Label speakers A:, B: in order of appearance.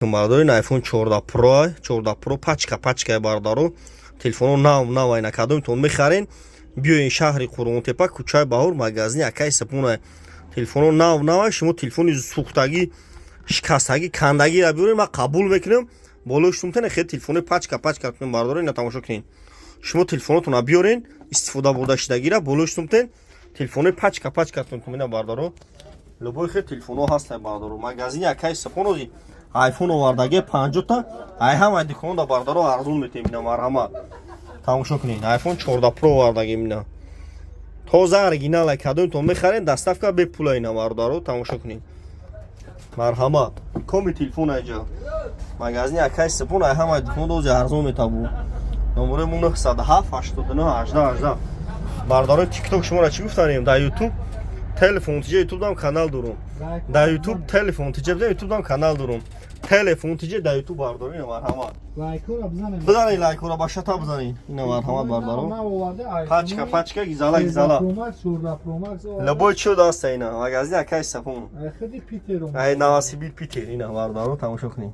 A: Бародари, iPhone 14 Pro, 14 Pro, пачка пачка, бародаро. Телефоно нав нав айна. Кадомтон мехарен, биёен шаҳри Қурғонтепа, кӯчаи Баҳор, магазини акаи Сапона. Телефоно нав нав. Шумо телефони сӯхтагӣ, шикастагӣ, кандагиро биёрен, ман қабул мекунам. Болои шумтане хел телефони пачка пачка кунем. Бародаро, ина тамошо кунед. Шумо телефонотонро биёрен, истифода бурда шидагира, болои шумтен телефони пачка пачка кунем. Ина, бародаро, любой хел телефонҳо ҳастанд, бародаро. Магазини акаи Сапонози айфон овардаги 50-та. Ай ҳамаи дуконда, бародаро, арзон метем. Ина, марҳамат, тамошо кунед. iPhone 14 Pro овардаги, ина, тоза, оригинал. Кадомтон мехарен, доставка бепула. Ина, бародаро, тамошо кунед, марҳамат. Коми телефон айҷа магазини акаи Сапон ай ҳамаи дукон дози арзон метабу. Номерои мо 907 89 18 18. Бародарои Тикток, шуморо чӣ гуфтанем? Дар Ютуб Телефон тиҷа, Ютубдам канал дорум. Дар Ютуб Телефон тиҷа бизан, Ютубдам канал дорум, Телефон тиҷа дар Ютуб. Бародаро, ина, марҳамат.
B: Лайкора бизанем.
A: Бизанед лайкора, ба шата бизанед. Ина, марҳамат, бародаро, пачка пачка, гизала гизала.
B: Pro Max, 14 Pro Max.
A: Любой чио даста. Ина, магазини акаи Сапон.
B: Худи Питер.
A: Ай Новосибир, Питер. Ина, бародаро, тамошо кунед.